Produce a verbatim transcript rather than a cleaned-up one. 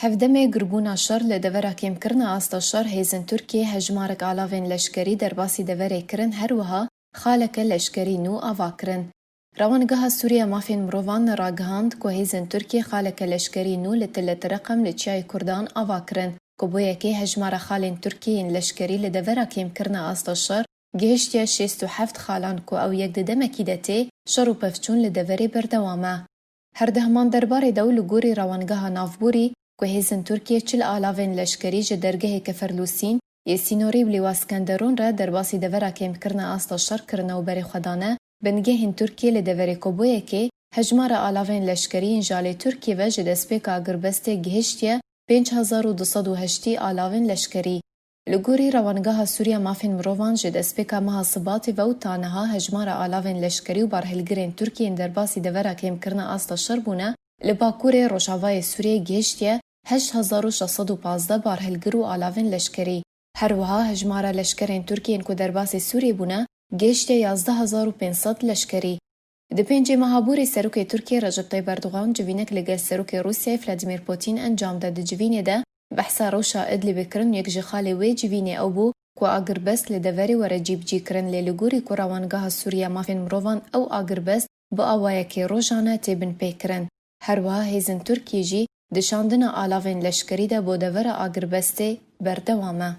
Hevdemê girbûna şer li devera kêmkirina asta şer hêzên Tirkiyê hejmarek alavên leşkerî derbasî deverê kirin, her wiha xaleke leşkerî nû ava kirin. Rewangeha Sûriya Mafên Mirovan ragihand ku hêzên Tirkiyê xaleke leşkerî nû li Tile Tireqem li Çiyayê Kurdan ava kirin, ku bo yekê hejmara xalên Tirkiyê yên leşkerî li devera kêmkirina asta şer gihiştiye şêst û heft xalan, ku ew yek di demekî de tê şer û pevçûn li deverê berdewam e. Her dehman derbarê de û li gorî Rewangeha Navborî ku hêzên Tirkiyê çil alavên leşkerî ji dergehê Keferlûsîn yê sînorî bi Lîwa Skenderûn re derbasî devera kêmkirina asta şer kirine û berê xwe dane bingehên Tirkiyê li deverê ku bo yekê hejmara alavên leşkerî yên ji alê Tirkiyê ve ji destpêka agirbestê gihiştiye pênc hezar û du sed û heştî alavên leşkerî. Li gorî Rewangeha Sûriya Mafên Mirovan ji destpêka meha Sibatê ve û ta niha hejmara alavên leşkerî û barhilgirên Tirkiyê yên derbasî devera kêmkirina asta şer bûne, li bakurê rojavayê Sûriyê gihiştiye heşt hezar û şeş sed û pazdeh barhilgir û alavên leşkerî. Her wiha hejmara leşkerên Tirkiyê yên ku derbasî Sûriyê bûne, gihiştiye yazdeh hezar û pênc sed leşkerî. Di pêncê meha Borê Serokê Tirkiyê Recep Tayyip Erdogan civînek li gel Serokê Rûsyayê Vladimir Putin encam da. Di civînê de behsa rewşa Idlibê kirin, yek ji xalê wê civînê ew bû ku agirbest li deverê were cîbicî kirin, lê li gorî ku Rewangeha Sûriya Mafên Mirovan ew agirbest bi awayekê rojane tê binpêkirin. Her wiha hêzên Tirkiyê jî di şandina alavên leşkerî de bo devera agirbestê berdewam e.